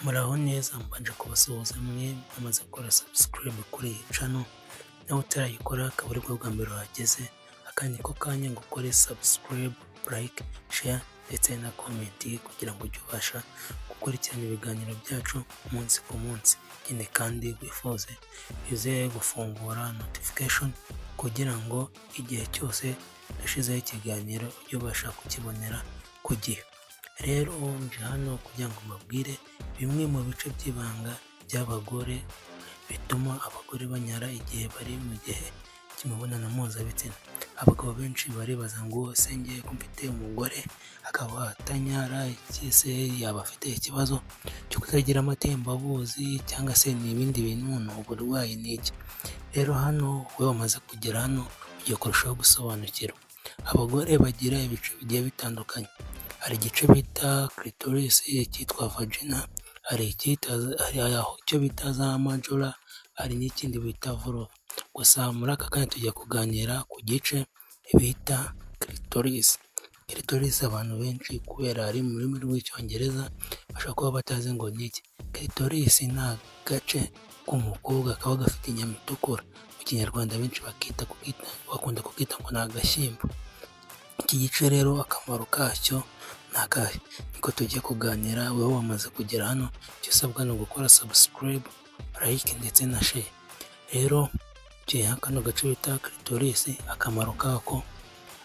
Muraho neza, mbanje kubasuhuza mwe mwamaze gukora subscribe kuri iyi channel, nawe utarayikora akaba aribwo bwa mbere uhageze, aka niko kanya ngo ukore subscribe, like, share ndetse na comment kugira ngo ujye ubasha gukurikirana ibiganiro byacu umunsi ku munsi. Ikindi kandi wifuze uze gufungura notification kugira ngo igihe cyose dushyizeho ikiganiro ujye ubasha kukibonera ku gihe. Rero nje hano kugira ngo mbabwire bimwe mu bice by'ibanga by'abagore bituma abagore banyara igihe bari mu gihe cy'imibonano mpuzabitsina. Abagabo benshi baribaza ngo ese njye ko mfite umugore akaba atanyara, ese yaba afite ikibazo cyo kutagira amatembabuzi cyangwa se ni ibindi bintu, ni uburwayi, ni iki? Rero hano wowe wamaze kugera hano ugiye kurushaho gusobanukirwa. Abagore bagira ibice bigiye bitandukanye, hari igice bita clitoris, icyitwa vagina, hari icyo bita za majora, hari n'ikindi bita vulva. Gusa muri aka kanya tugiye kuganira ku gice bita clitoris. Clitoris abantu benshi kubera ari mu rurimi rw'Icyongereza bashobora kuba batazi ngo ni iki. Clitoris ni agace k'umukobwa kaba gafite inyama itukura, mu Kinyarwanda benshi bakunda kukita ngo ni agashyimbo. Iki gice rero akamaro kacyo ni akahe? Niko tugiye kuganira, wowe wamaze kugera hano icyo usabwa ni ugukora subscribe, like ndetse na share. Rero kano gace bita clitoris akamaro kako,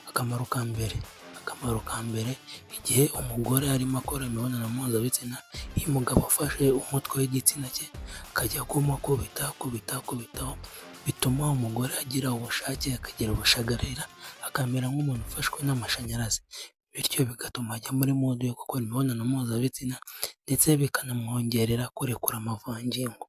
akamaro ka mbere igihe umugore arimo akora imibonano mpuzabitsina, iyo umugabo afashe umutwe w'igitsina cye akajya kumukubita akubita akubitaho, bituma umugore agira ubushake, akagira ubushagarira, akamera nk'umuntu ufashwe n'amashanyarazi, bityo bigatuma ajya muri mood yo gukora imibonano mpuzabitsina ndetse bikanamwongerera kurekura amavangingo.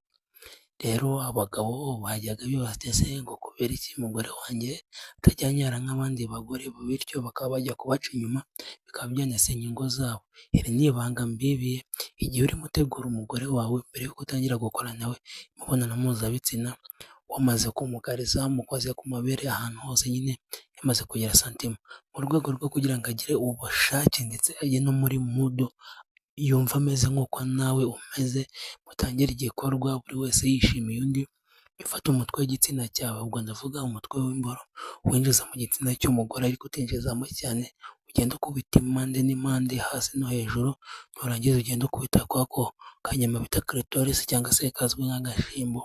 Rero abagabo bajyaga bibaza ese ngo kubera iki umugore wanjye atajya anyara nk'abandi bagore, bityo bakaba bajya kubaca inyuma bikaba byanasenya ingo zabo. Iri ni ibanga mbibiye, igihe urimo utegura umugore wawe mbere yuko utangira gukorana nawe imibonano mpuzabitsina, wamaze kumukariza, wamukoze ku mabere ahantu hose nyine yamaze kugira sentiment, mu rwego rwo kugira ngo agire ubushake ndetse ajye no muri mood yumva ameze nk'uko nawe umeze, mutangire igikorwa buri wese yishimiye undi, ufate umutwe w'igitsina cyawe, ubwo ndavuga umutwe w'imboro, winjiza mu gitsina cy'umugore ariko utinjizamo cyane, ugenda ukubita impande n'impande hasi no hejuru, nurangiza ugende ukubita kwako kanyama bita clitoris cyangwa se kazwi nk'agashimbo,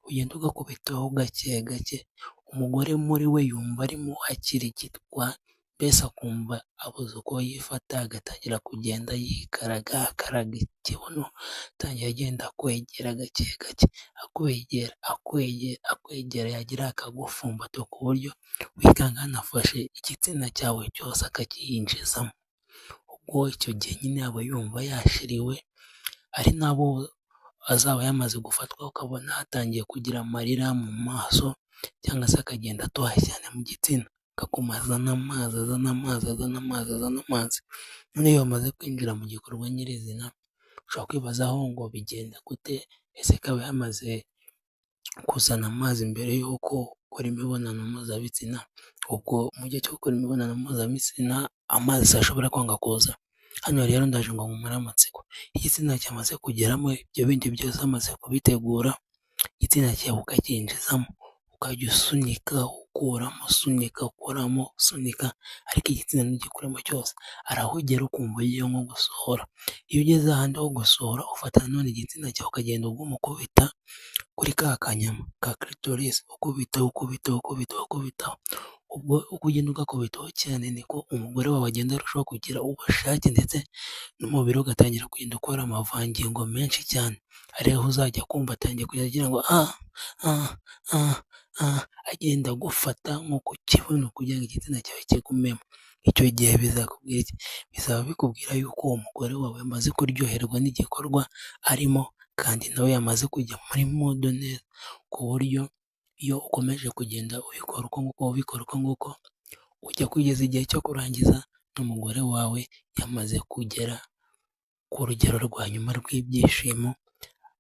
ugenda ugakubitaho gake gake, umugore muri we yumva arimo akirigitwa, mbese akumva abuze uko yifata, agatangira kugenda yikaraga akaraga ikibuno, atangira agenda akwegera gake gake, akwegera akwegera akwegera, yagira akagufumbata ku buryo wikanga yanafashe igitsina cyawe cyose akacyinjizamo. Ubwo icyo gihe nyine aba yumva yashiriwe, ari nabo azaba yamaze gufatwa ukabona atangiye kugira amarira mu maso cyangwa se akagenda atoha cyane mu gitsina, akaguma azana amazi, azana amazi, azana amazi, azana amazi. Noneho iyo bamaze kwinjira mu gikorwa nyirizina, ushobora kwibazaho ngo bigenda gute, ese ko aba yamaze kuzana amazi mbere y'uko ukora imibonano mpuzabitsina, ubwo mu gihe cyo gukora imibonano mpuzabitsina amazi ashobora kwanga kuza? Hano rero ndaje ngo nkumare amatsiko, igitsina cyamaze kugeramo ibyo bindi byose wamaze kubitegura, igitsina cyawe ukacyinjizamo, ukajya usunika ukuramo, usunika ukuramo, usunika ariko igitsina ntugikuremo cyose, hari aho ugera ukumva ugiye nko gusohora, iyo ugeze ahandi ho gusohora ufata nanone igitsina cyawe ukagenda uguma ukubita kuri ka kanyama ka clitoris, ukubita ukubita ukubita ukubitaho, ubwo uko ugenda ugakubitaho cyane niko umugore wawe agenda arushaho kugira ubushake ndetse n'umubiri we ugatangira kugenda ukora amavangingo menshi cyane, ariho uzajya kumva atangiye kujya agira ngo ah ah ah ah, agenda agufata nko ku kibuno kugira ngo igitsina cyawe kigumemo. Icyo gihe bizakubwira iki? Bizaba bikubwira yuko uwo mugore wawe yamaze kuryoherwa n'igikorwa arimo kandi nawe yamaze kujya muri mood neza, ku buryo iyo ukomeje kugenda ubikora uko nguko ubikora uko nguko, ujya kugeza igihe cyo kurangiza n'umugore wawe yamaze kugera ku rugero rwa nyuma rw'ibyishimo,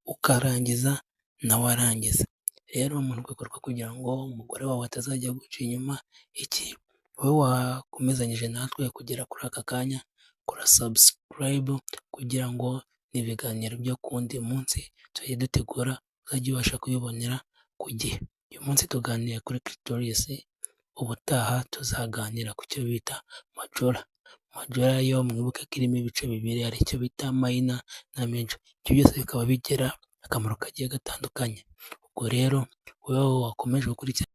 ukarangiza nawe arangiza. Rero mu rwego rwo kugira ngo umugore wawe atazajya aguca inyuma, iki wowe wakomezanyije natwe kugera kuri aka kanya, kora subscribe kugira ngo Ni ibiganiro byo ku wundi munsi tujye dutegura uzajye ubasha kubibonera ku gihe. Uyu munsi tuganira kuri clitoris, ubutaha tuzaganira ku cyo bita majora. Majora yo mwibuke ko irimo ibice bibiri hari icyo bita minor na major. Ibyo byose bikaba bigira akamaro kagiye gatandukanye. Ubwo rero wowe wakomeje gukurikira.